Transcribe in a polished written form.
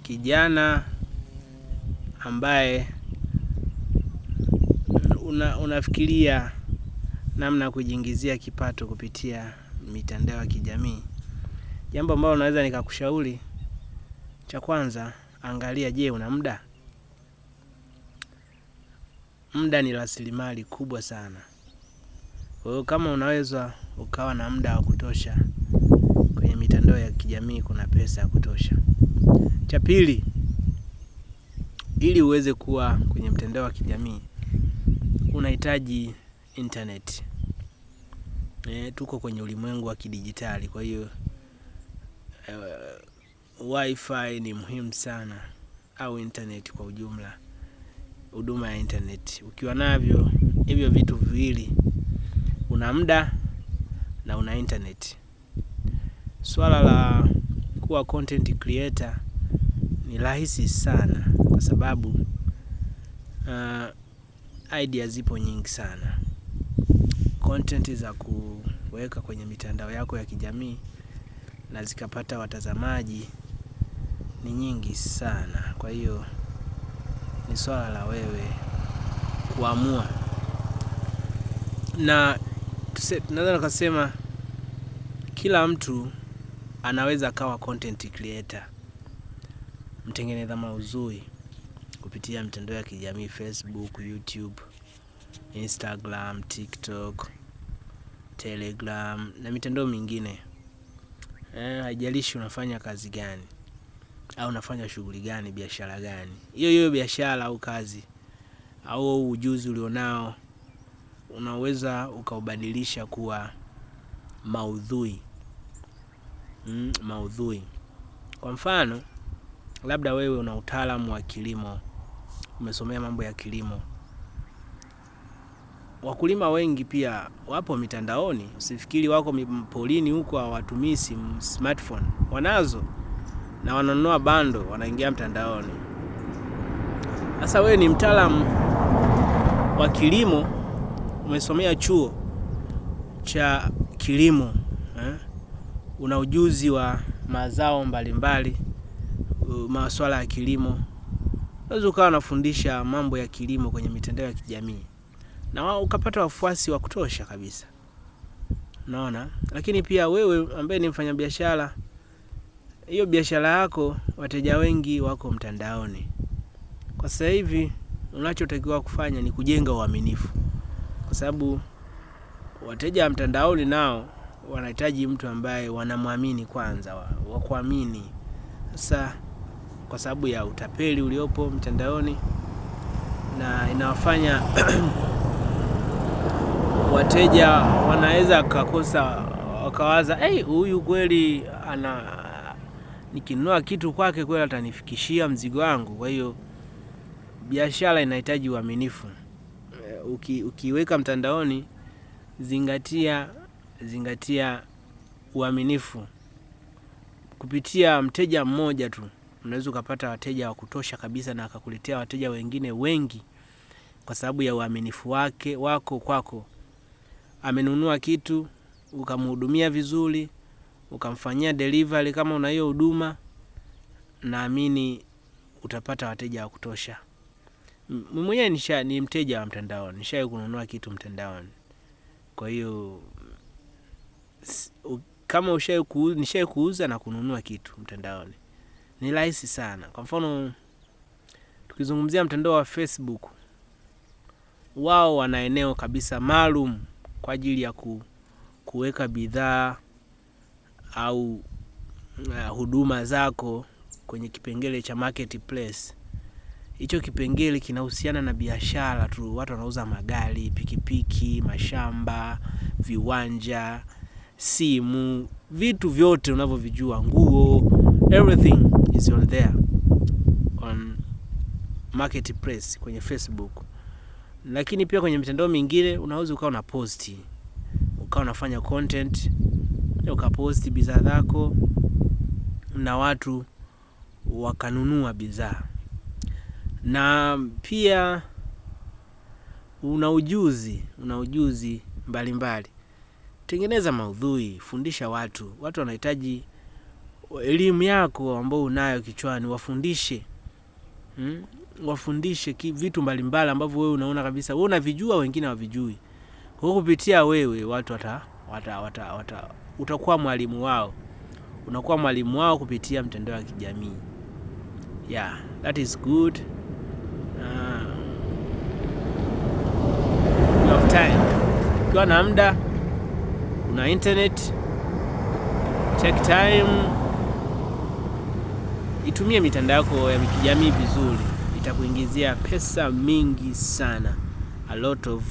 Kijana ambaye unafikiria namna ya kujiingizia kipato kupitia mitandao ya kijamii. Jambo ambalo naweza nikakushauri, cha kwanza, angalia je, una muda? Muda ni rasilimali kubwa sana. Kwa hiyo kama unaweza ukawa na muda wa kutosha kwenye mitandao ya kijamii kuna pesa ya kutosha. Cha pili, ili uweze kuwa kwenye mtandao wa kijamii, unahitaji internet. Tuko kwenye ulimwengu wa kidijitali kwa hiyo wifi ni muhimu sana au internet kwa ujumla, huduma ya internet. Ukiwa navyo, hivyo vitu viwili, una muda na una internet. Swala la kuwa content creator ni rahisi sana kwa sababu idea zipo nyingi sana. Content za kuweka kwenye mitandao yako ya kijamii na zikapata watazamaji ni nyingi sana. Kwa hiyo ni swala la wewe kuamua. Na tunaweza tukasema kila mtu anaweza akawa content creator, mtengeneza maudhui kupitia mitandao ya kijamii Facebook, YouTube, Instagram, TikTok, Telegram na mitandao mingine. Haijalishi unafanya kazi gani au unafanya shughuli gani, biashara gani. Hiyo hiyo biashara au kazi au ujuzi ulionao unaweza ukaubadilisha kuwa maudhui. Maudhui. Kwa mfano, labda wewe una utaalamu wa kilimo, umesomea mambo ya kilimo. Wakulima wengi pia wapo mitandaoni, usifikiri wako polini huko hawatumii simu smartphone. Wanazo na wananunua bando, wanaingia mtandaoni. Sasa wewe ni mtaalamu wa kilimo, umesomea chuo cha kilimo, eh? Una ujuzi wa mazao mbalimbali, masuala ya kilimo. Unaweza ukawa unafundisha mambo ya kilimo kwenye mitandao ya kijamii na wao ukapata wafuasi wa kutosha kabisa. Unaona? Lakini pia wewe ambaye ni mfanyabiashara, hiyo biashara yako wateja wengi wako mtandaoni. Kwa sasa hivi unachotakiwa kufanya ni kujenga uaminifu, kwa sababu wateja wa mtandaoni nao wanahitaji mtu ambaye wanamwamini kwanza, wa kuamini. Sasa kwa sababu ya utapeli uliopo mtandaoni na inawafanya wateja wanaweza kakosa wakawaza, hey, huyu kweli ana nikinunua kitu kwake kweli atanifikishia mzigo wangu. Kwa hiyo biashara inahitaji uaminifu. Ukiweka mtandaoni, zingatia uaminifu. Kupitia mteja mmoja tu unaweza ukapata wateja wa kutosha kabisa na akakuletea wateja wengine wengi kwa sababu ya uaminifu wake wako kwako. Amenunua kitu, ukamhudumia vizuri, ukamfanyia delivery kama una hiyo huduma, naamini utapata wateja wa kutosha. Mimi mwenyewe ni mteja wa mtandaoni, nishawahi kununua kitu mtandaoni. Kwa hiyo kama nishawahi kuuza na kununua kitu mtandaoni, ni rahisi sana. Kwa mfano tukizungumzia mtandao wa Facebook, wao wana eneo kabisa maalum kwa ajili ya kuweka bidhaa au huduma zako kwenye kipengele cha marketplace. Hicho kipengele kinahusiana na biashara tu, watu wanauza magari, pikipiki, mashamba, viwanja, simu, vitu vyote unavyovijua, nguo, everything is on there on marketplace kwenye Facebook. Lakini pia kwenye mitandao mingine unaweza ukawa una posti, ukawa unafanya content, ukaposti bidhaa zako na watu wakanunua bidhaa. Na pia una ujuzi mbalimbali. Tengeneza maudhui, fundisha watu. Watu wanahitaji Elimu yako ambayo unayo kichwani wafundishe. Wafundishe vitu mbalimbali ambavyo wewe unaona kabisa wewe unavijua, wengine hawavijui. Kwa kupitia wewe watu wata utakuwa mwalimu wao, unakuwa mwalimu wao kupitia mtandao wa kijamii. Yeah, that is good. You have time, ukiwa na muda, una internet, take time, itumie mitandao yako ya kijamii vizuri, itakuingizia pesa mingi sana, a lot of